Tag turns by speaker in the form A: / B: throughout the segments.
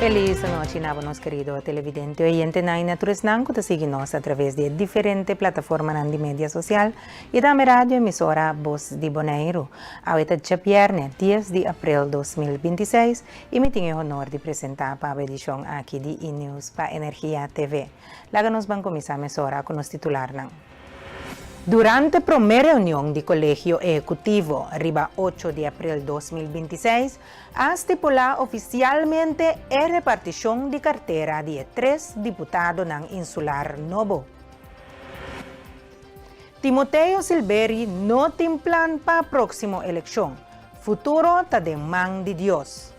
A: Feliz nochi na nos kerido televidente oyentenan i na tur esnan ku ta sigui nos a traves di e diferente plataformanan di media sosial i tambe radio emisora Bos di Boneiru. Awe ta djabièrnè dies di aprel 2026 i mi tin e honor di presentá pa bo edishon aki di E-News pa Energia TV. Laga nos ban kuminsá mesora ku nos titularnan. Durante promé reunion di Kolegio Ehekutivo riba ocho di aprel 2026 a stipulá ofisialmente e repartishon di kartera di e tres diputadonan insular nobo. Timoteo Silberi no tin plan pa próksimo elekshon, futuro ta den man di Dios.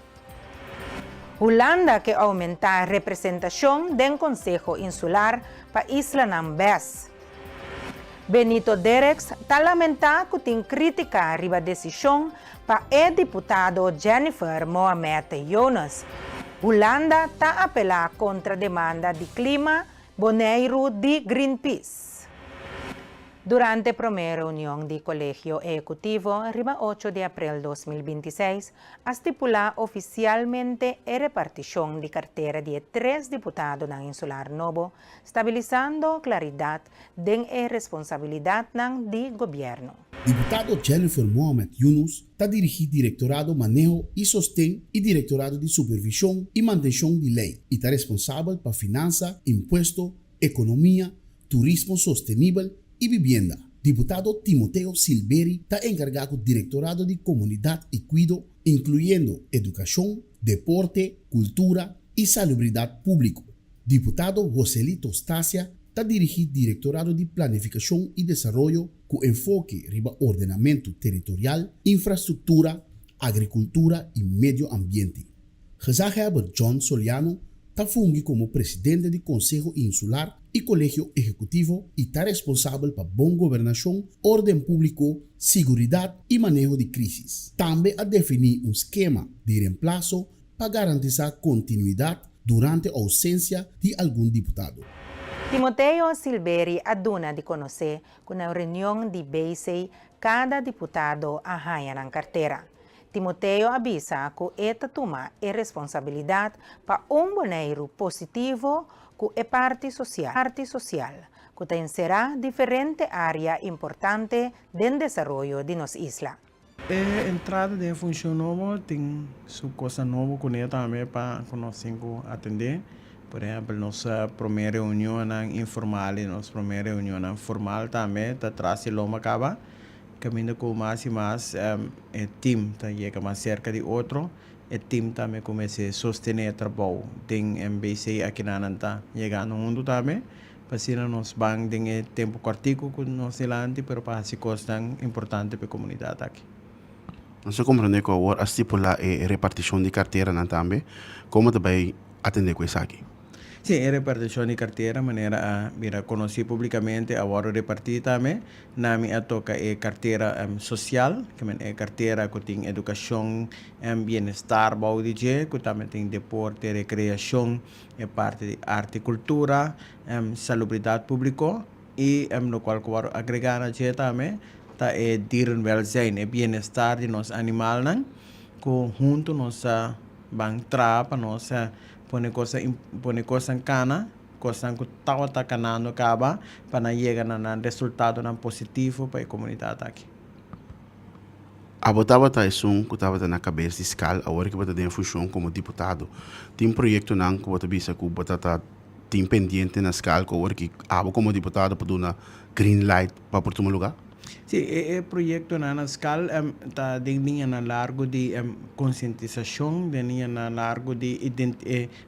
A: Hulanda ke oumentá representashon den Konseho Insular pa islanan bes. Benito Derks ta lamentá ku tin krítika riba desishon pa e diputado Jennifer Mohamed Jonas. Hulanda ta apelá kontra demanda di klima Boneiru di Greenpeace. Durante promé reunion di Kolegio Ehekutivo riba ocho di aprel 2026 a stipulá ofisialmente e repartishon di kartera di e tres diputadonan insular nobo, stabilisando klaridat den e responsabilidatnan di gobièrnu.
B: Diputado Jennifer Mohamed Yunus ta dirigí Direktorado Maneho i Sosten i Direktorado di Supervishon i Mantenshon di Lei i ta responsabel pa finansa, impuesto, ekonomia, turismo sostenibel i bibienda. Diputado Timoteo Silberi ta enkargá ku Direktorado di Komunidat i Kuido, inkluyendo edukashon, deporte, kultura i salubridat públiko. Diputado Joselito Stasia ta dirigí Direktorado di Planifikashon i Desaroyo ku enfoke riba ordenamentu teritorial, infrastruktura, agrikultura i medio ambiente. Gezaghebber John Soliano ta fungi komo presidente di Konseho Insular i Kolegio Ehekutivo i ta responsabel pa bon gobernashon, órden públiko, siguridat i maneho di krísis. Tambe a definí un skema di remplaso pa garantisá kontinuidat durante ousensia di algun diputado.
A: Timoteo Silberi a duna di konosé ku na reunion di BC kada diputado a haña nan kartera. Timoteo a bisa ku e ta tuma e responsabilidat pa un Boneiru positivo ku e parti sosial, parti sosial, ku ta enserá diferente área importante den desaroyo di nos isla.
C: E entrada den e funshon nobo tin su kosnan nobo kuné tambe pa ku nos tin ku atendé. Por ehèmpel nos promé reunionnan informal i nos promé reunionnan formal tambe ta tras di loma kaba. Kaminda ku mas i mas e tim ta yega mas serka di otro, e tim tambe kuminsá sostené e trabou den MBC akinan nan ta yegando huntu tambe, pa asina nos ban den e tempu kòrtiku ku nos dilanti pero pa hasi kosnan importante pa e komunidat aki.
B: Nos a komprendé ku awor a stipulá e repartishon di karteranan tambe, komo ta bai atendé ku esaki?
C: Sí, e repartishon di kartera manera a bira konosí públikamente a wòrdu repartí tambe. Na mi a toka e kartera sosial, ke men e kartera ku tin edukashon, bienestar bou di dje, ku tambe tin deporte, rekreashon, e parti di arte i kultura, salubridat públiko i lokual ku wòrdu agregá na dje tambe ta e dierenwelzijn, e bienestar di nos animalnan ku huntu nos ta ban traha pa nos Pone cosa pone cosnan cana, cosnan cu tawata canando caba pa nan yega na nan resultadonan positivo pa e comunidad aki.
B: Abo tabata esun cu tabata na cabes di skal, awor cu bo ta den funcion como diputado. Tin proyectonan cu bo ta bisa cu bo ta ta tin pendiente na skal cu awor ki abo como diputado por duna green light pa por tuma lugar?
C: Sí, e proyectonan na skal ta den liñanan largo di konsientisashon, den liñanan largo di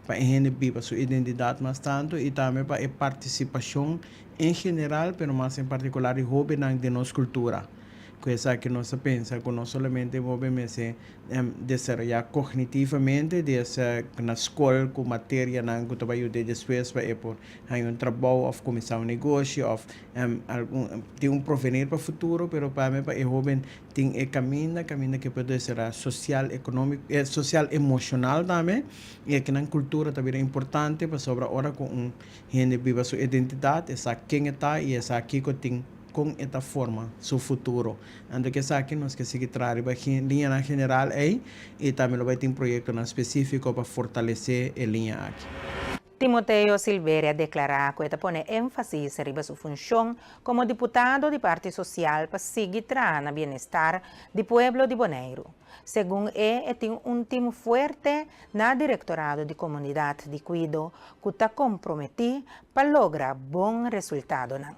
C: pa e hende biba su identidat mas tantu i tambe pa e partisipashon en general pero mas en partikular di hóbennan den nos kultura. Ku esaki nos ta pensa ku no solamente hóben mester desaroyá kognitivamente des na skol ku materianan ku ta bai yud'é despues pa e por haña un trabou òf kuminsá un negoshi òf algun tin un provenir pa futuro pero tambe pa e hóben tin e kaminda kaminda ku e por desaroyá sosial ekonómiko sosial emoshonal tambe i akinan kultura ta bira importante pasobra ora ku un hende biba su identidat e sa ken e ta i e sa kiko tin. kon e ta forma su futuro. Anto ku esaki nos ke sigui traha riba e liñanan general ei i tambe lo bai tin proyektonan spesífiko pa fortalesé e liña aki.
A: Timoteo Silveria a deklará ku e ta pone énfasis riba su funshon komo diputado di Parti Sosial pa sigui traha na bienestar di pueblo di Boneiru. Segun e, e tin un tim fuerte na Direktorado di Komunidat di Kuido ku ta komprometí pa logra bon resultadonan.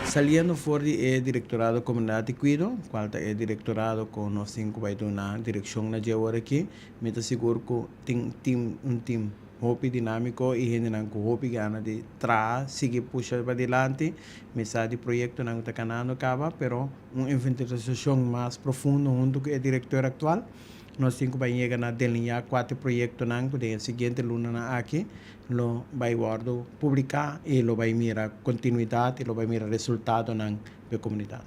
C: Saliendo for di e Direktorado Komunidat di Kuido, kual ta e direktorado ku nos tin ku bai duna direkshon na dje awor aki, mi ta sigur ku tin tim un tim hopi dinámiko i hendenan ku hopi gana di traha, sigui pusha padilanti. Mi sa di proyektonan ku ta kanando kaba, pero un inventarisashon mas profundo huntu ku e direktor aktual. Nos tin ku bai yega na delineá kua ta e proyektonan ku den e siguiente lunanan aki lo bai wòrdu publiká i lo bai mira kontinuidat i lo bai mira resultadonan pa e komunidat.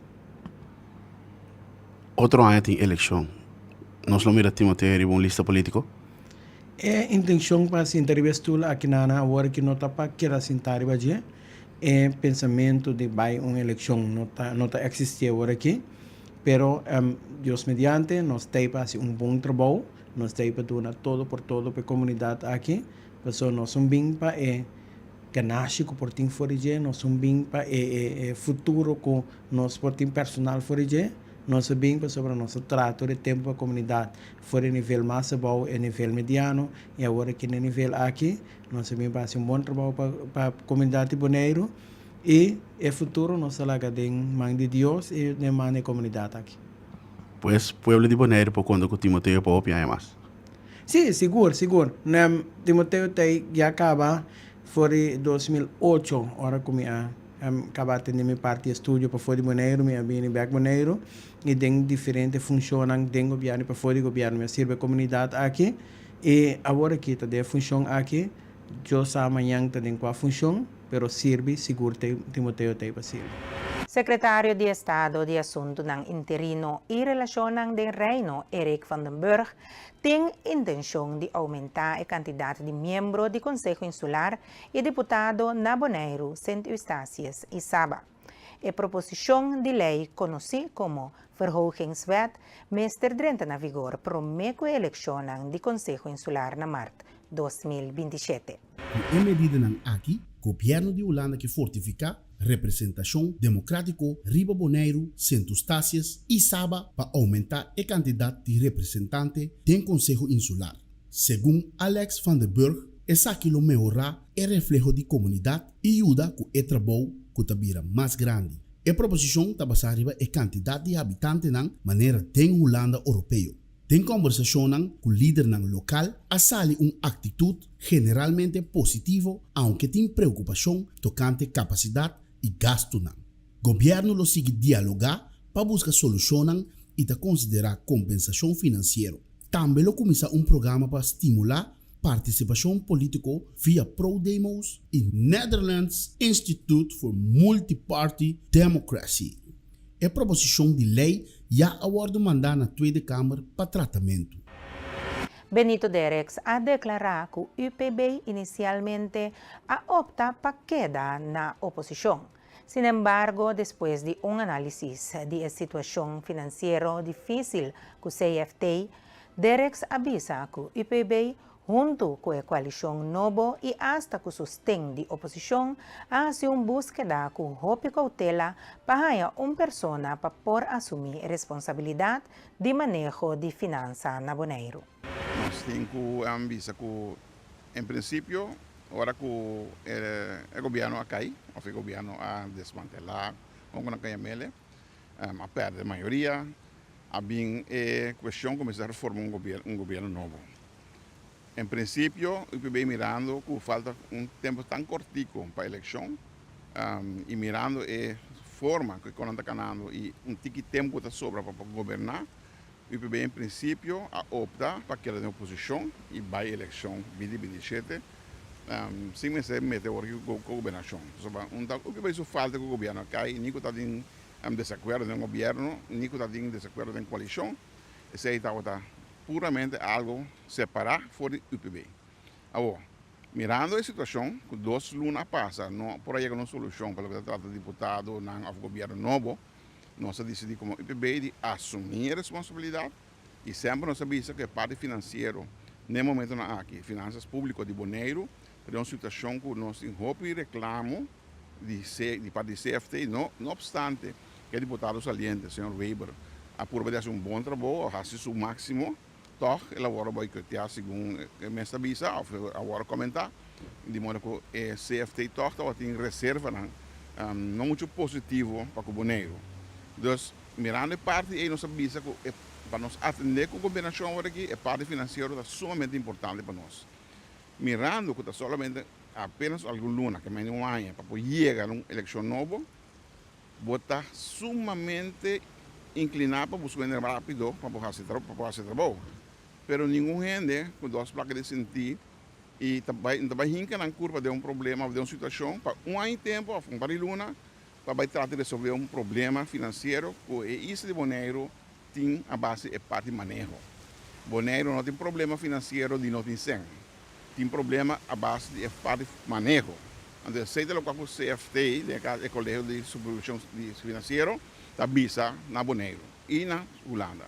D: Otro aña tin elekshon. Nos lo mira Timoteo riba un lista polítiko?
C: E intenshon pa sinta riba e stul aki nan awor ki no ta pa keda sintá riba dje. E pensamentu di bai un elekshon no ta no ta eksistí awor aki. Pero Dios mediante nos ta ei pa hasi un bon trabou. Nos ta ei pa duna todo por todo pa e komunidat aki, pasobra nos un bin pa e ganashi ku por tin for di dje, nos un bin pa e e futuro ku nos por tin personal for di dje, nos a bin pasobra nos a traha tur e tempu pa komunidat for e nivel mas abou, e nivel mediano, i awor aki na e nivel aki nos a bin pa hasi un bon trabou pa pa komunidat di Boneiru i e futuro nos a laga den man di Dios i den man di e komunidat aki.
D: Pues, pueblo di Boneiru por konta ku Timoteo pa hopi aña mas.
C: Sí, sigur, sigur. Timoteo ta ya kaba for di 2008, ora ku mi a kaba atendé mi parti di estudio pafó di Boneiru, mi a bini bèk Boneiru i den diferente funshonnan den gobièrnu i pafó di gobièrnu mi a sirbi e komunidat aki i awor aki ta den e funshon aki. Dios sa mañan ta den kua funshon, pero sirbi sigur Timoteo ta ei pa sirbi.
A: Sekretario di Estado di Asuntunan Interino i Relashonnan den Reino, Eric van den Burg, tin intenshon di oumentá e kantidat di miembro di Konseho Insular i diputado na Boneiru, Sint Eustatius i Saba. E proposishon di lei konosí komo Verhogingswet mester drenta na vigor promé ku e elekshonnan di Konseho Insular na mart 2027.
B: Ku e medidanan aki, gobièrnu di Hulanda ke fortifiká representashon demokrátiko riba Boneiru, Sint Eustatius i Saba pa oumentá e kantidat di representante den Konseho Insular. Segun Alex van der Burg, esaki lo mehorá e refleho di komunidat i yuda ku e trabou ku ta bira mas grandi. E proposishon ta basá riba e kantidat di habitantenan manera den Hulanda Oropeo. Den kòmbersashonnan ku lidernan lokal a sali un aktitut generalmente positivo aunke tin preokupashon tokante kapasidat i gastunan. Gobièrnu lo sigui dialogá pa buska solushonnan i ta konsiderá kompensashon finansiero. Tambe lo kuminsá un programa pa stimulá partisipashon polítiko via ProDemos i Netherlands Institute for Multiparty Democracy. E proposishon di lei ya a wòrdu mandá na Tweede Kamer pa tratamentu.
A: Benito Derks a deklará ku UPB inisialmente a opta pa keda na oposishon. Sinembargo, despues di un análisis di e situashon finansiero difísil ku CFT, Derks a bisa ku UPB Huntu ku e koalishon nobo i asta ku sosten di oposishon a hasi un búskeda ku hopi koutela pa haña un persona pa por asumí responsabilidat di maneho di finansa na Boneiru.
E: Nos tin ku bisa ku en prinsipio ora ku e gobièrnu a kai òf e gobièrnu a desmantelá kon ku nan ka yam'el a pèrdè mayoria a bin e kuestion ku mester forma un gobièrnu nobo. En prinsipio UPB mirando ku falta un tempu tan kortiku pa elekshon i mirando e forma ku e konan ta kanando i un tiki tempu ta sobra pa goberná, UPB en prinsipio a opta pa keda den oposishon i bai elekshon binti 27 sin mester mete awor ku gobernashon. Pasobra un ta UPB su falta ku gobièrnu a kai ni ku ta tin desakuerdo den gobièrnu ni ku ta tin desakuerdo den koalishon. Esei tabata puramente algo separá for di UPB. Awor, Mirando e situashon ku dos luna a pasa no por a yega na un solushon pa loke ta trata diputadonan òf gobièrnu nobo, nos a disidí komo UPB di asumí e responsabilidat i semper nos a bisa ku e parti finansiero n'e momentonan aki, finansas públiko di Boneiru, ta den un situashon ku nos tin hopi reklamo di di parti di CFT, no no opstante ku e diputado saliente, señor Weber, a purba di hasi un bon trabou, a hasi su máksimo. Tòg el a wòrdu boikoteá segun e mes ta bisa òf a wòrdu komentá, di moda ku e CFT tòg tabatin reservanan no muchu positivo pa ku Boneiru. Dus, mirando e parti ei nos a bisa ku e pa nos atendé ku gobernashon awor aki e parti finansiero ta sumamente importante pa nos. Mirando ku ta solamente apenas algun luna, ke menos un aña, pa por yega na un elekshon nobo, Bo ta sumamente inkliná pa buska un hende rápido pa bo hasi pa por hasi trabou. Pero ningun hende ku dos plaka di sintí i ta bai ta bai hinka nan kurpa den un problema òf den un situashon pa un aña i tempu òf un par di luna pa bai trata di resolvé un problema finansiero ku e isla di Boneiru tin a base e parti maneho. Boneiru no tin problema finansiero di no tin sèn. Tin problema a base di e parti maneho. Anto esei ta lokual ku CFT, den e kaso e Kolegio di Supervishon di Finansiero, ta bisa na Boneiru i na Hulanda.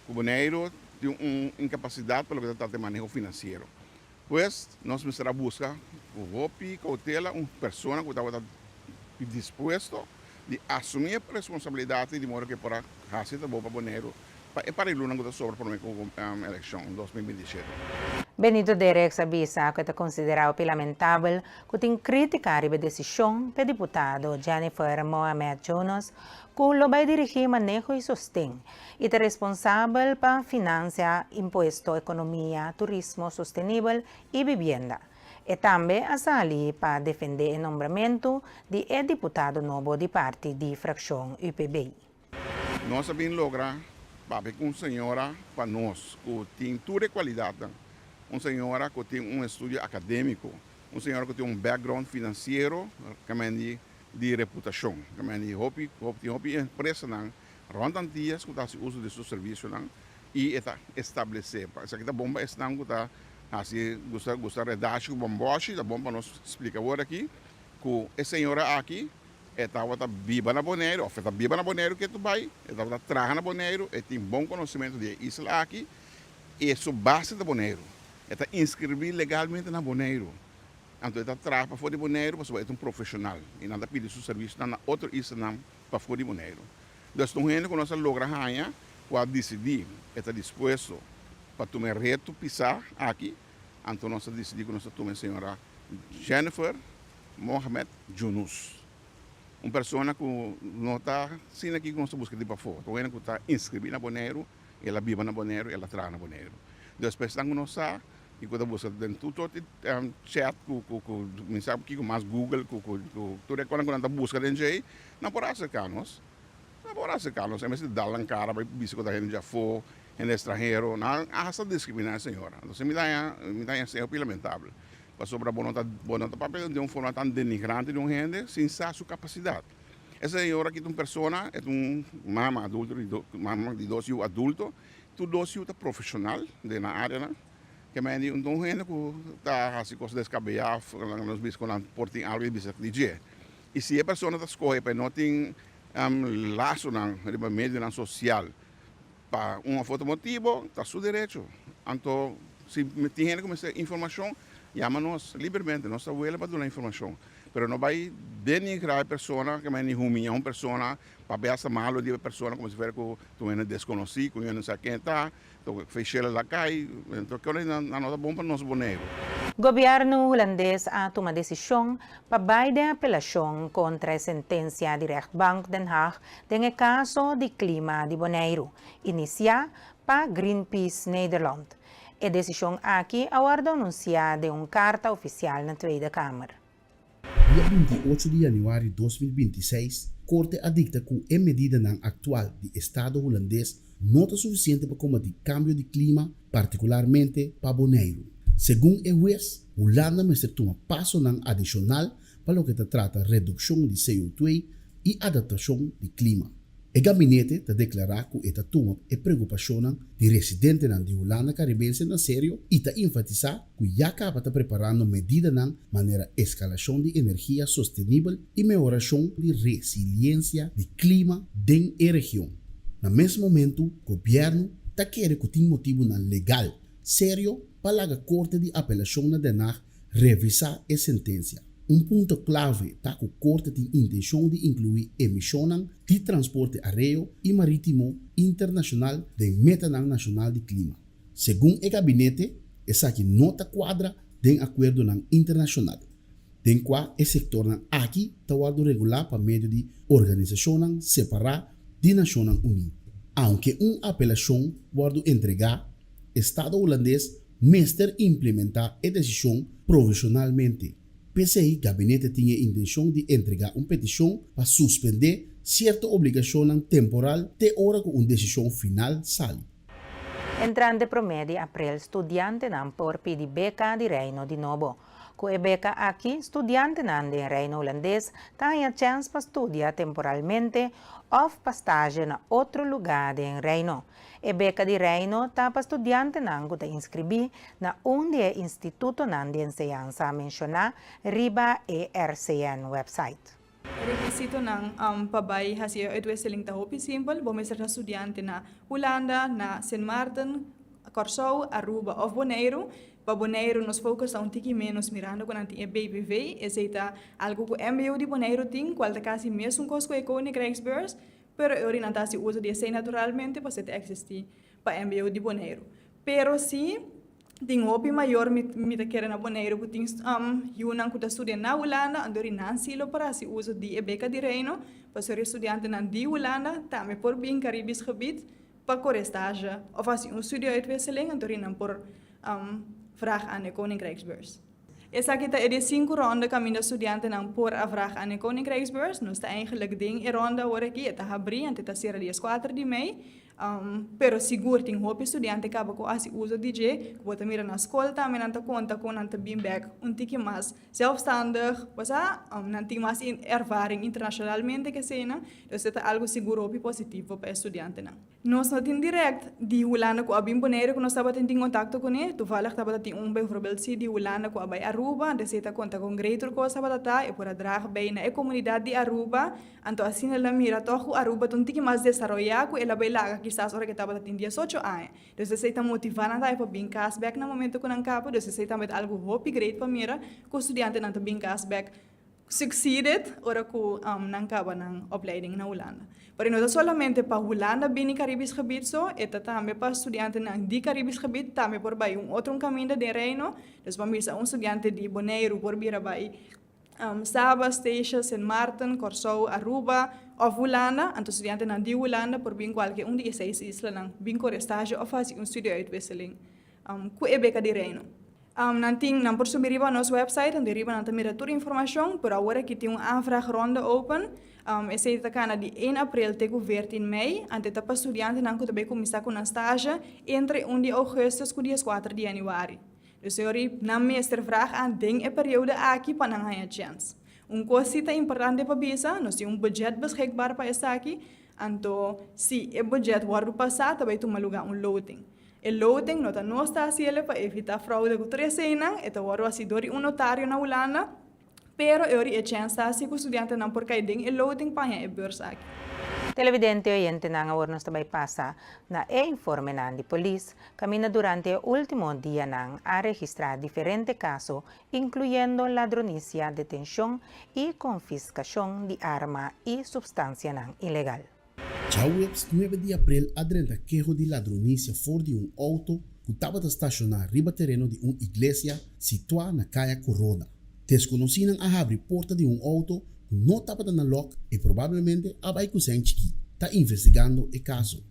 E: Ku Boneiru tin un inkapasidat pa loke ta trata e maneho finansiero. Pues nos mester a buska ku hopi koutela un persona ku tabata dispuesto di asumí e responsabilidat di modo ku e por a hasi e trabou pa Boneiru pa e par di lunan ku ta sobra promé ku elekshon 2027.
A: Benito Derks a bisa ku e ta konsiderá hopi lamentabel ku tin krítika riba e desishon p'e diputado Jennifer Mohamed Jonas ku lo bai dirigí maneho i sosten i ta responsabel pa finansia, impuesto, ekonomia, turismo sostenibel i bibienda. E tambe a sali pa defendé e nombramentu di e diputado nobo di parti di frakshon UPB.
E: Nos a bin logra papia ku un señora pa nos ku tin tur e kualidatnan, un señora ku tin un estudio akadémiko, un señora ku tin un background finansiero kamen di reputashon, kamen di hopi tin hopi empresanan rònt Antias ku ta hasi uso di su servisionan i e ta establesé. Esaki ta bon pa esnan ku ta hasi gusta gusta redashi ku bòmbòshi, ta bon pa nos splika awor aki ku e señora aki e tabata biba na Boneiru òf e ta biba na Boneiru ke tu bai, e tabata traha na Boneiru, e tin bon konosementu di e isla aki i su base ta Boneiru. E ta inskribí legalmente na Boneiru. Anto e ta traha pafó di Boneiru pasobra e ta un profeshonal i nan ta pidi su servisionan na otro islanan pafó di Boneiru. Dus ta un hende ku nos a logra haña ku a disidí e ta dispuesto pa tuma e reto pisá aki, anto nos a disidí ku nos ta tuma e señora Jennifer Mohamed Junus. Un persona ku no ta asina aki ku nos ta buska di pafó, ta un hende ku ta inskribí na Boneiru, el a biba na Boneiru, el a traha na Boneiru. Dus pa esnan ku no sa i ku ta buska den tur sorti chat ku ku mi sa kiko mas Google ku ku tur e kosnan ku nan ta buska den djei, nan por aserká nos. Nan por aserká nos en bes di dal nan kara bai bisa ku ta hende djafó, hende estranhero, nan hasta diskriminá e señora. Entonces mi ta haña mi ta haña esei hopi lamentabel, pasobra bo no ta bo no ta papia den un forma tan denigrante di un hende sin sa su kapasidat. E señora aki ta un persona, e ta un mama adulto di mama di dos yu adulto, tur dos yu ta profeshonal den nan areanan, ke men di un hende ku ta hasi kos deskabeyá òf nos bisa ku nan por tin algu di bisa di dje. I si e persona ta skohe pa e no tin lasonan riba medionan sosial pa un òf otro motibo, ta su derecho. Anto si tin hende ku mester informashon, yama nos libremente, nos ta wele pa duna informashon. Pero no bai denigrá e persona, ke mei ni humiá un persona, papia hasta malo di e persona komo si fuera ku ta un hende deskonosí, ku un hende no sa ken e ta. Tok Feshela la kai, tok kende nan no ta bon pa nos Boneiru.
A: Gobièrnu hulandes a tuma desishon pa bai den apelashon kontra e sentensia di Rechtbank Den Haag den e kaso di klima di Boneiru, inisiá pa Greenpeace Nederland. E desishon aki a wòrdu anunsiá den un karta ofisial na Tweede Kamer.
B: Dia 28 di yanüari 2026, Korte a dikta ku e medidanan aktual di Estado Hulandes no ta sufisiente pa kombatí kambio di klima, partikularmente pa Boneiru. Segun e hues, Hulanda mester tuma pasonan adishonal pa loke ta trata redukshon di CO2 i adaptashon di klima. E gabinete ta deklará ku e ta tuma e preokupashonnan di residentenan di Hulanda Karibense na serio i ta enfatisá ku ya kaba ta preparando medidanan manera eskalashon di energia sostenibel i mehorashon di resiliensia di klima den e region. Na mes momentu gobièrnu ta kere ku tin motibunan legal serio pa laga Korte di Apelashon na Den Haag revisá e sentensia. Un punto klave ta ku Korte tin intenshon di inkluí emishonnan di transporte areo i marítimo internashonal den metanan nashonal di klima. Segun e gabinete, esaki no ta kuadra den akuerdonan internashonal, den kua e sektornan aki ta wòrdu regulá pa medio di organisashonnan separá di Nashonnan Uní. Aunke un apelashon wòrdu entregá, Estado Hulandes mester implementá e desishon provishonalmente. P'esei gabinete tin e intenshon di entregá un petishon pa suspendé sierto obligashonnan temporal te ora ku un desishon final sali.
A: Entrante promé di aprel studiantenan por pidi beka di Reino di nobo. Ku e beka aki, studiantenan den Reino Hulandes ta haña chèns pa studia temporalmente òf pa stazje na otro lugá den Reino. E beka di Reino ta pa studiantenan ku ta inskribí na un di e institutonan di enseñansa menshoná riba e RCN website.
F: E rekisitonan pa bai hasi e uitwisseling ta hopi simpel, bo mester ta studiante na Hulanda, na Sint Maarten, Kòrsou, Aruba òf Boneiru. Pa Boneiru nos focus ta un tiki ménos mirando ku nan tin e BBV, esei ta algu ku mbo di Boneiru tin, kual ta kasi mesun kos ku e Koninkrijksbeurs, Pero e ora nan ta hasi uso di esei naturalmente pasobra e ta eksistí pa mbo di Boneiru. Pero si tin hopi mayor mi mi ta kere na Boneiru ku tin yunan ku ta studia na Hulanda, anto ri nan si lo por hasi uso di e beka di Reino pasobra e studiantenan di Hulanda tambe por bin Caribisch Gebied pa kore stage òf hasi un studie-uitwisseling, anto ri nan por vraag aan de Koninkrijksbeurs. Esaki ta e di sinku ronda kaminda studiantenan por a vraag aan e Koninkrijksbeurs. Nos ta eigenlijk den e ronda awor aki, e ta habrí anto e ta sera dies kuater di mei. Pero sigur tin hopi studiante kaba ku hasi uso di dje, ku bo ta mira na skol tambe nan ta konta ku nan ta bin bèk un tiki mas zelfstandig, bo sa, nan tin mas ervaring internashonalmente ke eseinan. Dus e ta algu sigur hopi positivo pa e studiantenan. Nos no tin direct di Hulanda ku a bin Boneiru ku nos tabatin tin kontakto kuné. Toevallig tabata tin un bijvoorbeeld si di Hulanda ku a bai Aruba, anto esei ta konta kon great tur kos tabata ta, e por a draag bei na e komunidat di Aruba, anto asina el a mira tòg ku Aruba ta un tiki mas desaroyá ku el a bai laga kisas ora ku e tabata tin diesocho aña. Dus esei ta motivá nan tambe pa bin kas bèk na momento ku nan kaba, dus esei tambe ta algu hopi great pa mira ku studiantenan ta bin kas bèk. Succeeded ora cu nan caba nan opleiding na Hulanda. Pero no ta solamente pa Hulanda bini Caribisch Gebied so, e ta tambe pa studiantenan di Caribisch Gebied tambe por bay un otro caminda den Reino. Dus ban bisa un studiante di Boneiru por bira bay Saba, Statia, Sint Maarten, Corsou, Aruba of Hulanda. Anto studiantenan di Hulanda por bin cualke un di e seis islanan bin core stage of haci un studie-uitwisseling cu e beca di Reino. Nan tin, nan por subi riba nos website, anto riba nan ta mira tur informashon, pero awor aki tin un aanvraagronde open. Esei ta kana di 1 april te ku 14 mei, anto e ta pa studiantenan ku ta bai kuminsá ku nan stage entre 1 di ougùstus ku 14 di yanüari. Dus e ora nan mester vraag aan den e periode aki pa nan haña chèns. Un kos si ta importante pa bisa, nos tin un budget beschikbaar pa esaki, anto si e budget wòrdu pasá ta bai tuma lugá un loting. E loting no ta nos ta hasi el pa evita fraude ku tur eseinan, e ta wòrdu hasi dor di un notario na Hulanda, pero e ora e chèns ta hasi ku studiantenan por kai den e loting pa haña e beurs aki.
A: Televidente oyentenan awor nos ta bai pasa na e informenan di polis kaminda durante e ultimo dianan a registrá diferente kaso inkluyendo ladronisia, detenshon i konfiskashon di arma i supstansianan ilegal.
B: Djaweps nuebe di aprel a drenta keho di ladronisia for di un outo ku tabata stashoná riba tereno di un iglesia situá na Kaya Corona. Deskonosínan a habri porta di un outo ku no tabata na lòk i probablemente a bai ku sèn chikí. Ta investigando e kaso.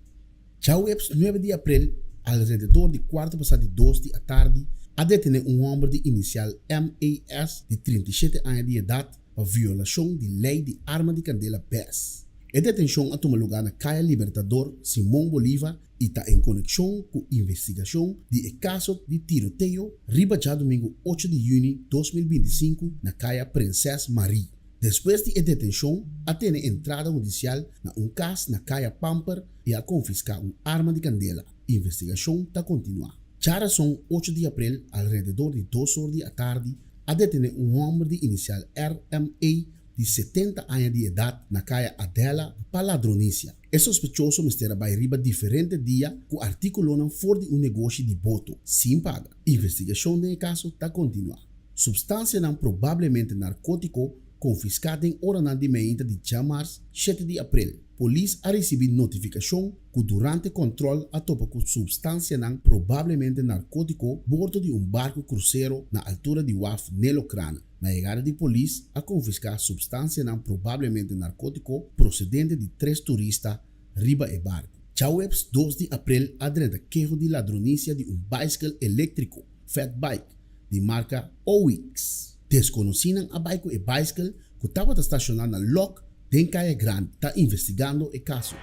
B: Djaweps nuebe di aprel alrededor di kuarto pasá di dos di atardi a detené un hòmber di inisial MAS di 37 aña di edat pa violashon di lei di arma di kandela bes. E detenshon a tuma lugá na Kaya Libertador Simon Bolivar i ta en konekshon ku investigashon di e kaso di tiroteo riba djadumingu ocho di yüni 2025 na Kaya Prinses Marie. Despues di e detenshon a tene entrada hudisial na un kas na Kaya Pamper i a konfiská un arma di kandela. Investigashon ta kontinuá. Djarason ocho di aprel alrededor di dos or di atardi a detené un hòmber di inisial RMA di setenta aña di edat na Kaya Adela pa ladronisia. E sospechoso mester a bai riba diferente dia ku artíkulonan for di un negoshi di boto sin paga. Investigashon den e kaso ta kontinuá. Supstansianan probablemente narkótiko konfiská den oranan di meinta di djamars shete di aprel. Polis a risibí notifikashon ku durante kòntròl a topa ku supstansianan probablemente narkótiko bordo di un barku krusero na altura di waf Nelo Krana. Na yegada di polis a konfiská supstansianan probablemente narkótiko prosedente di tres turista riba e barku. Djaweps dos di aprel a drenta keho di ladronisia di un baiskel eléktriko, fat bike, di marka Owix. Deskonosínan a bai ku e baiskel ku tabata stashoná na lòk den Kaya Grandi. Ta investigando e kaso.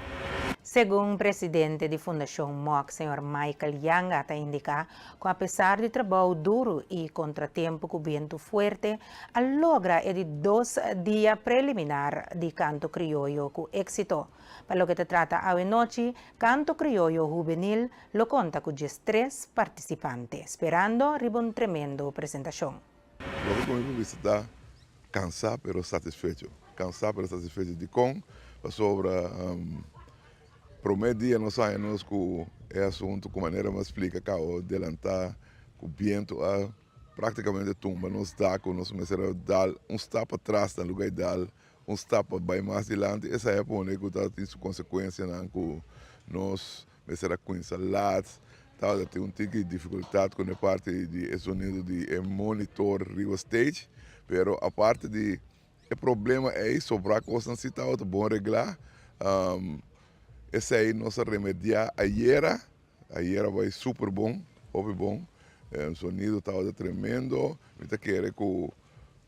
A: Segun presidente di Fundashon Mok, señor Michael Yanga ta indiká ku apesar di trabou duru i kontratempu ku bientu fuerte, a logra e di dos dia preliminar di Kanto Krioyo ku éksito. Pa loke ta trata awenochi, Kanto Krioyo Hubenil lo konta ku diestres partisipante, sperando riba un tremendo presentashon.
E: Loke ku mi por bisa ta kansá pero satisfecho. Kansá pero satisfecho. Dikon? Pasobra promé dia nos haña nos ku e asuntu ku manera mi a splika kaba delantá ku bientu a praktikamente tumba nos dak ku nos mester a dal un stap atras na luga di dal un stap pa bai mas dilanti. Esei a pone ku ta tin su konsekuensianan ku nos Mester a cuminsa laat, tabata tin un tiki dificultad cu e parti di e sonido di e monitor riba stage, pero aparte di e problema ey sobra cosnan si tabata bon regla, esey nos a remedia ayera, ayera bay super bon, hopi bon, e sonido tabata tremendo, mi ta kere cu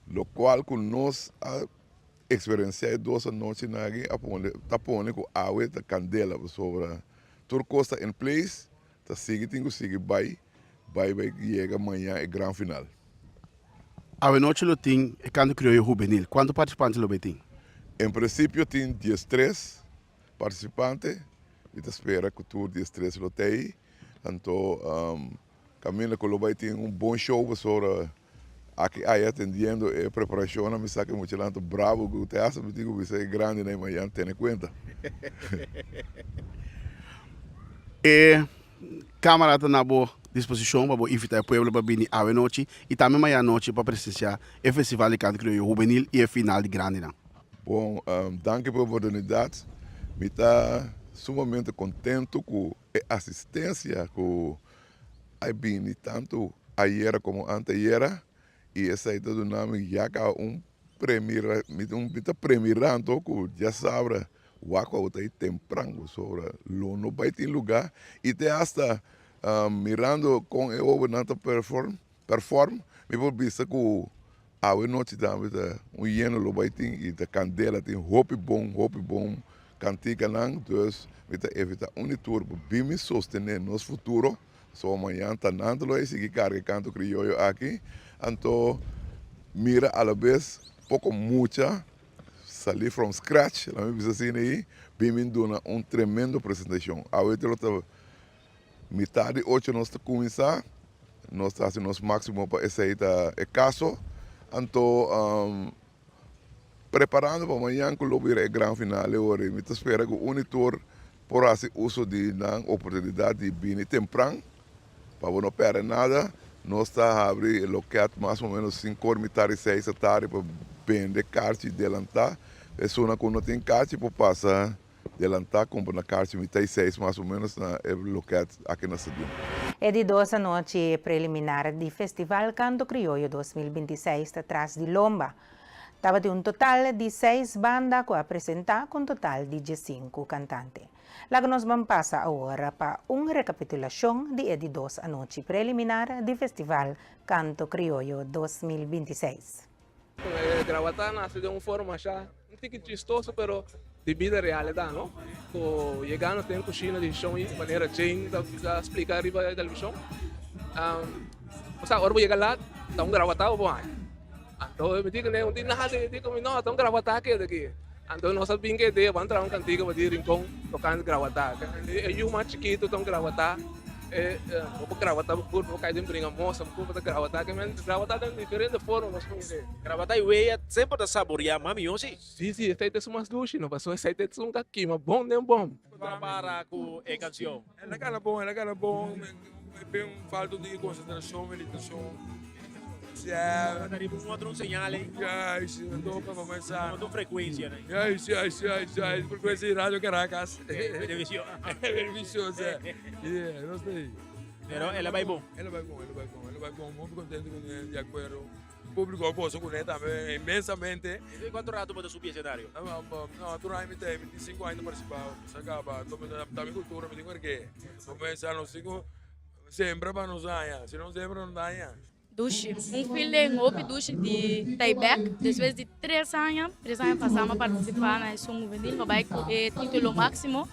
E: locual cu nos a. Eksperensiá e dos anochinan aki a pone ta pone ku awe ta kandela pasobra tur kos ta in place ta sigui tin ku sigui bai bai bai yega mañan e gran final.
D: Awe nochi lo tin e Kanto Krioyo Hubenil. Kuantu partisipante lo bay tin?
E: En prinsipio tin diestres partisipante. Mi ta spera ku tur diestres lo ta ei. Anto kaminda ku lo bai tin un bon show pasobra Aki aya atendiendo e preparacionnan mi sa ke muchanan ta bravo ku te hasta mi tin ku bisa e grandinan mañan tene kuenta.
D: E camara ta na bo disposicion pa bo invita e pueblo pa bini awe nochi y tambe mañan anochi pa presencia e festival di canto crioyo hubenil y e final di grandinan.
E: Bon, danki pa e oportunidad. Mi ta sumamente contento ku e asistencia ku a bini tantu ayera komo antayera i esei ta duna mi ya kaba un premira mi ta premirando ku djasabra wak ku ta tempran pasobra lo no bai tin luga i te asta mirando kon e hobennan ta perform perform mi por bisa ku Awe nochi tambe ta un yeno lo bai tin y ta candela tin hopi bon hopi bon canticanan dus mi ta evita un di tur pa bin mi sostene nos futuro pasobra mañan ta nan ta lo a sigui carga e canto crioyo aki anto mira alabes poco mucha sali from scratch laat mi bisa asina ayi bin mi duna un tremendo presentacion awe lo ta Mitad di ocho nos ta cuminsa, nos ta haci nos maximo pa esey ta e caso, anto preparando pa mañan cu lo bira e gran final e ora y mi ta spera cu un y tur por haci uso di nan oportunidad di bini tempran pa bo no perde nada, nos ta habri e loket mas o menos cinco or mitad di seis a tardi pa bende carchi delanta, esunnan cu no tin carchi por pasa. Delantá kumpra na karchi mitá i seis mas o ménos na e lokèt aki na stadion.
A: E di dos anochi preliminar di Festival Kanto Krioyo 2026 ta tras di lomba. Tabatin un total di seis banda ku a presentá ku un total di diesinku kantante. Laga nos ban pasa awor pa un rekapitulashon di e di dos anochi preliminar di Festival Kanto Krioyo 2026.
G: E grawata nace den un forma asha un tiki chistoso pero di bida real e ta no. Cu yegando den cushina di shon y manera Jane ta splica riba e television. Bo sa ora bo yega laat ta un grawata bo por haña. Anto mi di ku ne, un di nada, e di ku mi no, ta un grawatá keda aki. Anto nos a bin ku e idea, ban traha un kantika pa di Rincon tokante grawatá. E yu mas chikitu ta un grawatá, e bo por grawatá bo kurpa, bo kai den bringa mosa, bo kurpa ta grawatá. Ke men grawatá den diferente forma nos por mir'é.
H: Grawatá i weya semper ta saboreá mas mihó si.
G: Si, si, esei ta esun mas dushi, no pasobra esei ta esun ka kima bon den bom.
H: Kon para ku e kanshon?
I: El a gana bon, el a gana bon. Ben falta un tiki konsentrashon, meditashon.
H: Ta riba un otro señal ei.
I: Juist, anto pa comenzá.
H: Un otro frekuensia ei.
I: Juist, juist, juist, juist. Frekuensia di Radio Caracas.
H: Beneficio.
I: Beneficio, sí. Yeah, nos ta ei.
H: Pero el a bai bon.
I: El a bai bon, el a bai bon, el a bai bon. Hopi kontento kuné, di akuerdo. Públiko a gosa kuné tambe inmensamente.
H: I kuantu ratu bo ta subi esenario?
I: No, tur aña mi ta ei, mi tin sinku aña ta partisipá. Sa kaba, ta mi kultura, mi tin ku ergé. Kuminsá nos tin ku sembra pa nos daña, si no sembra no daña.
J: Dushi, un feeling hopi dushi di ta bek despues di tres aña, tres aña pasa mi a participa na esun hubenil pa bai cu e titulo maximo,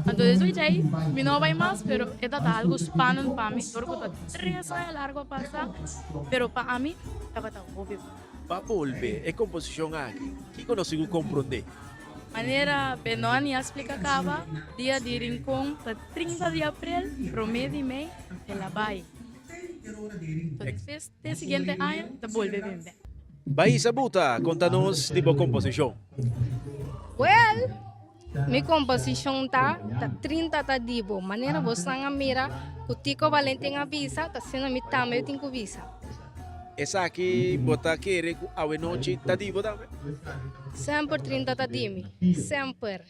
J: anto despues di ahi mi no a bai mas pero e tabata algo spannend pa mi dor cu ta tres aña largo a pasa pero pa ami tabata hopi bon.
H: Pa bolbe e composicion aki, kico nos tin cu comprende?
J: Manera Benoni a splica caba, dia di Rincon ta 30 di april, prome di mei el a bai. Despues te siguiente aña ta bolbe bin bek.
H: Baisa Buta, konta nos di bo komposishon.
K: Wel, mi komposishon ta, ta 30 ta di bo. Manera bosan a mira ku Tico Valentin a bisa, ta asina mi tambe tin ku bisa.
H: Esaki bo ta kere ku awenochi ta di bo tambe?
K: Semper 30 ta di mi, semper.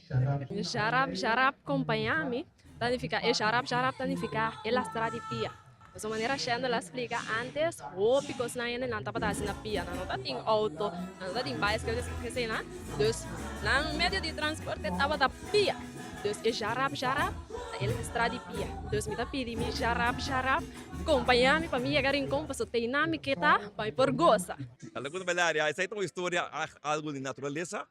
L: Jarap, jarap, kompañá mi. Ta nifiká e sharap sharap ta nifiká e lastra di pia. Pasobra manera Shendel a splika antes, hopi kosnan hende nan tabata hasi na pia. Nan no ta tin outo, nan no ta tin baiskel eseinan. Dus nan medio di transporte tabata pia. Dus e sharap sharap ta e lastra di pia. Dus mi ta pidi mi sharap sharap kompañá mi pa mi yega Rincon pasobra ta einan mi ke ta pa mi por gosa.
M: Algun belaria, esei ta un historia algu di naturalesa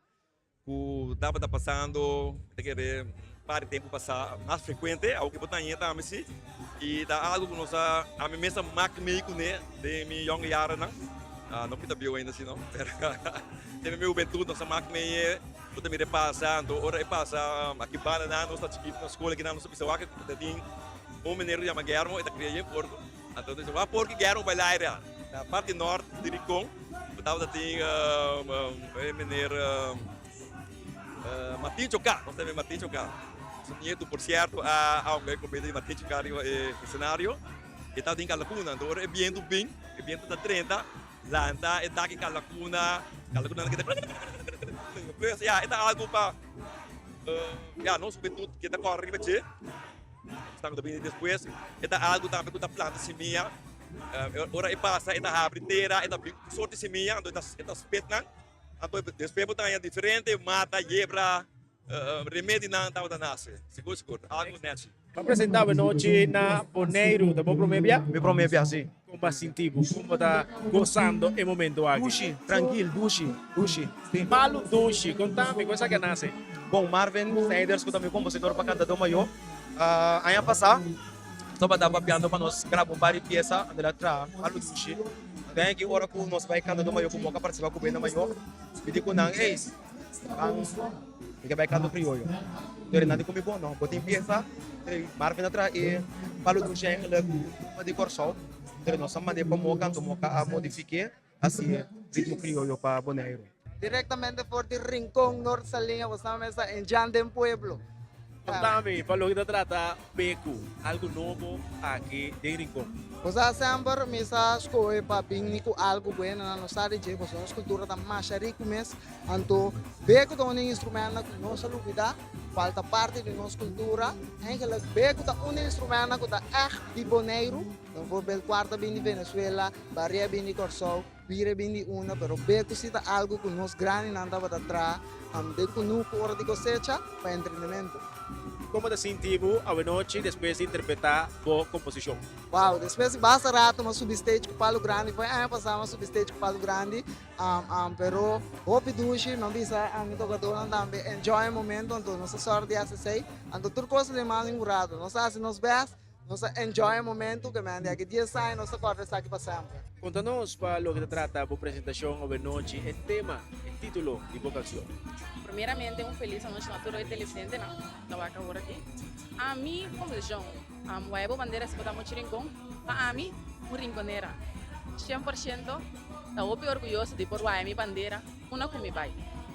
M: ku tabata pasando ta kere un par di tempu pasá mas frekuente, awo ke bo ta haña tambe si, i ta algu ku nos a ami mes a mak mei kuné den mi yònge yarenan, no ku mi ta bieu ainda si no, pero den mi hubentut nos a mak mei e, bo ta mira e pasa, anto ora e pasa aki banda nan nos ta chikitu na skol aki nan nos a bisa wak ta tin un meneer ku yama Guermo e ta kria yen porko, anto nos a bisa wak porko Guermo bai laira na parti nort di Rincon. Bo tabata tin e meneer Martin Choká, nos ta yama Martin Choká. Su nietu por sierto a hunga e komedia di Martin Choká riba e esenario. E tabata tin kalakuna, anto ora e bientu bin, e bientu ta drenta, lanta e dak e kalakuna, kalakuna nan keda krakrakrakrakrakrak. Pues ya, e ta algu pa ya nos hubentut ke ta kòrre riba dje, esnan ku ta bini despues, e ta algu tambe ku ta planta simia. Ora e pasa e ta habri tera, e ta bin tur sorti simia, anto e ta e ta spit nan, anto despues bo ta haña diferente mata, yebra, remedinan tabata nase, sigur sigur, algu nechi.
H: Bo a presenta awenochi na Boneiru, ta bo prome bia?
N: Mi prome bia, si.
H: Kon bo a sinti bo? Kon bo ta gosando e momento aki?
N: Dushi, trankil, dushi, dushi, si.
H: Palu dushi, konta mi kon esaki a nase?
N: Bon, Marvin Snijders ku ta mi kompositor pa Kantadó Mayó, aña pasá Tabata papiando pa nos graba un par di piesa, anto el a traha algo dushi. Anto en aki ora ku nos bai kanta do mayor ku Moka partisipa ku Benda Mayor, mi di ku nan, Ey, ban mi ke bai kanto krioyo. Pero nan di ku mi, Bo no, bo tin piesa? Marvin a traha e palo dushi eigenlijk tumba di Kòrsou, pero nos a mand'é pa Moka, anto Moka a modifik'é hasi ritmo krioyo pa Boneiru.
O: Directamente for di Rincon, Noord Saliña, bo sa mesa en Jan den Pueblo.
H: Contami pa loke ta trata Beku, algo nobo aki den Rincon.
O: Bo sa semper mi sa scohe pa bini cu algo bueno na nos sa di dje, pasobra nos cultura ta masha rico mes, anto Beku ta un di e instrumentonan cu nos a lubida, cual ta parti di nos cultura. Eigenlijk Beku ta un di e instrumentonan cu ta echt di Boneiru, bijvoorbeeld cuarta bin di Venezuela, baria bin di Corsou. Bira bin di una, pero beku si ta algu ku nos grandinan tabata traha den kunuku ora di kosecha pa entrenementu.
H: Kon bo ta sinti bo awenochi despues di interpretá bo komposishon?
O: Wow, despues di basta rato mi a subi stage ku Palu Grandi, foi aña pasá mi a subi stage ku Palu Grandi, pero hopi dushi, mi a bisa mi tokadónan tambe enjoy e momento, anto nos a sòru di hasi esei, anto tur kos ta den man di un rato, nos a hasi nos bèst. Nos a enjoy e momento ke men di aki dies aña nos ta kòrda esaki pa semper.
H: Konta nos pa loke ta trata bo presentashon awenochi, e tema, e título di bo kanshon.
J: Primeramente un felis anochi na tur e televidentenan ta wak awor aki. Ami komposishon Waya bo bandera si bo ta muchu rincon. Pa ami un rinconera 100% ta hopi orguyoso di por waya mi bandera unda ku mi bai,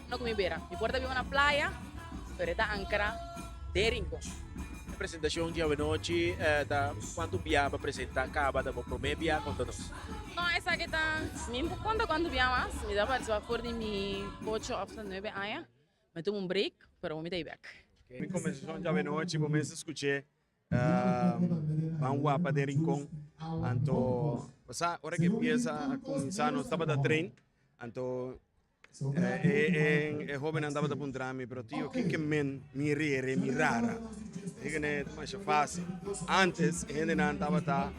J: unda ku mi bera. Mi por ta biba na playa pero e ta ankra den rincon.
H: E presentacion di awenochi ta cuanto bia pa presenta caba ta bo prome bia conta nos.
J: No esaki ta mi por conta cuanto bia mas mi ta participa for di mi ocho of nuebe aña mi tuma un break pero mi ta e bek.
P: Mi conversacion di awenochi bo mes a scuche ban wapa den rincon anto bo sa ora ke pieza a cuminsa nos tabata train anto E hobennan tabata puntra mi, pero tio, kiko men mi rere, mi rara? Mi di kende ta masha fácil. Antes e hendenan tabata,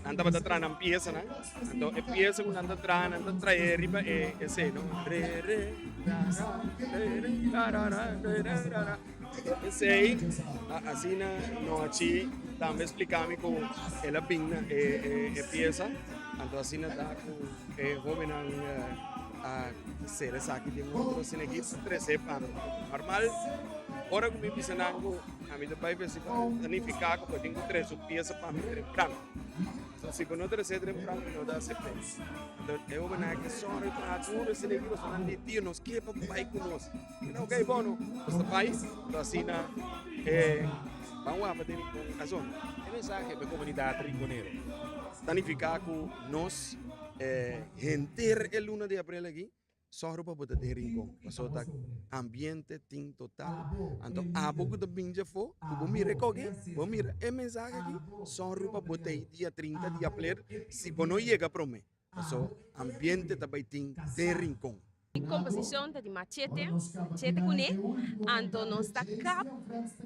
P: nan tabata traha nan piesanan, anto e piesa ku nan ta traha, nan ta trae riba e esei, no? Re, re, rara, re, re, rara, re, re, rara. Esei, asina Nochi tambe splika mi ku el a bin na e piesa, anto asina ta ku e hobennan a ser esaki den otro asina aki pa trese pa mi. Normal, ora ku mi bisa nan ku ami ta bai festival, ta nifiká ku bo tin ku trese un piesa pa mi trempran. So si bo no trese trempran, mi no ta asept'é. Anto e hobennan a ke sòru i traha duru asina aki pasobra nan di, Tio, nos ke pa bo bai ku nos. Ok, bono, nos ta bai, anto asina e ban wapa den un razon.
H: E mensahe pa e komunidat rinkonero.
P: Ta nifiká ku nos henter e luna di aprel aki sòru pa bo ta den Rincon, pasobra ta ambiente tin total. Anto abo ku ta bin djafó, ku bo mira e koki, bo mira e mensahe aki, sòru pa bo ta ei dia 30 di aprel, si bo no yega promé, pasobra ambiente ta bai tin den Rincon.
L: Mi komposishon ta di machete, machete kuné, anto nos ta kap,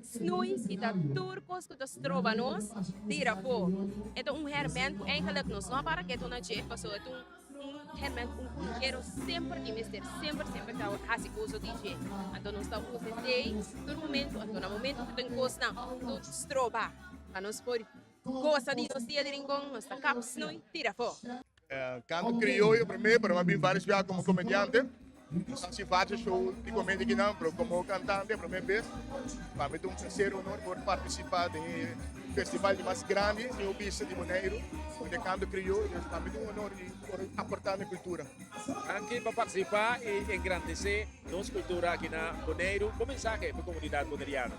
L: snui, kita tur kos ku ta stroba nos, tira afó. E ta un hèrmènt ku eigenlik nos no a para ketu na dje, pasobra e ta un un hèrmènt ku un kunukero semper tin mester, semper semper ta hasi uso di dje. Anto nos ta usa esei tur momentu, anto na momentu ku tin kosnan ku ta stroba pa nos por gosa di nos dia di Rincon, nos ta kap, snui, tira afó.
E: Canto crioyo prome, pero a bin varios biaha como comediante. Nos a haci varios show di comedia akinan, pero como cantante prome bes. Pa mi ta un placer y honor por participa den e festival di mas grandi, si mi bisa, di Boneiru, di canto crioyo. Dus pa mi ta un honor di por aporta na e cultura.
H: Danki pa participa y engrandece nos cultura aki na Boneiru. Bo mensahe pa e comunidad boneriano?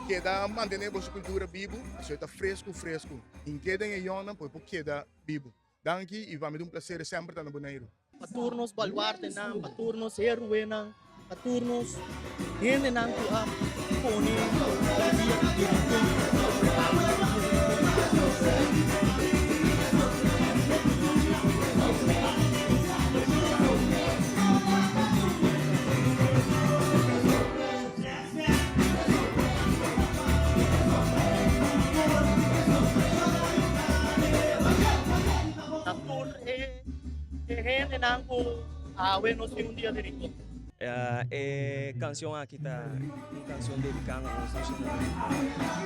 E: Keda mantene boso cultura bibu, pasobra e ta fresco fresco. Hink'e den e yonnan pa e por keda bibu. Danki y pa mi ta un placer semper ta na Boneiru.
Q: Pa tur nos baluartenan, pa tur nos héroenan, pa tur nos hendenan ku a pone e dia di Rincon. Na tur e hendenan ku awe nos tin un dia di Rincon.
N: E canción aki ta un canción dedica na nos nacional nos antepasadonan.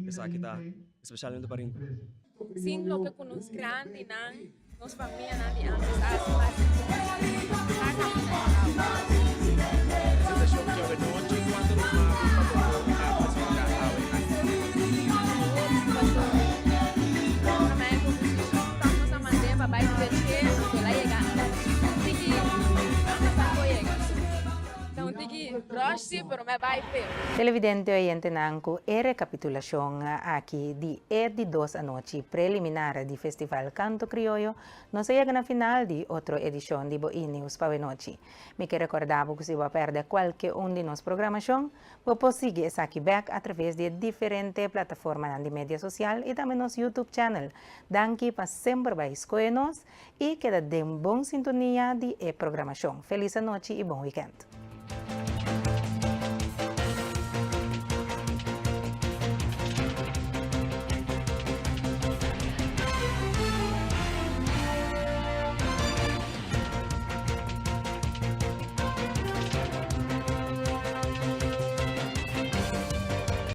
N: Esaki ta especialmente pa Rincon.
L: Sin loke ku nos grandinan, nos famianan di antes a hasi mas a kamina di awe.
H: Presentacion djawe nochi cuanto ruman pa bo por a presenta awe aki?
L: Hopi pasobra promé composicion tòg nos a mand'é pa bai dreché anto el a yega un tiki antes a por yega. Ta un tiki rush si pero mi a bai p'e.
A: Televidente oyentenan ku e rekapitulashon aki di e di dos anochi preliminar di Festival Kanto Krioyo, nos a yega na final di otro edishon di bo E-News pa wenochi. Mi ke rekordá bo ku si bo a pèrdè kualke un di nos programashon, bo por sigui esaki bèk atraves di e diferente plataformanan di media sosial i tambe nos YouTube channel. Danki pa semper bai skohe nos i keda den bon sintonia di e programashon. Felis anochi i bon wikènt.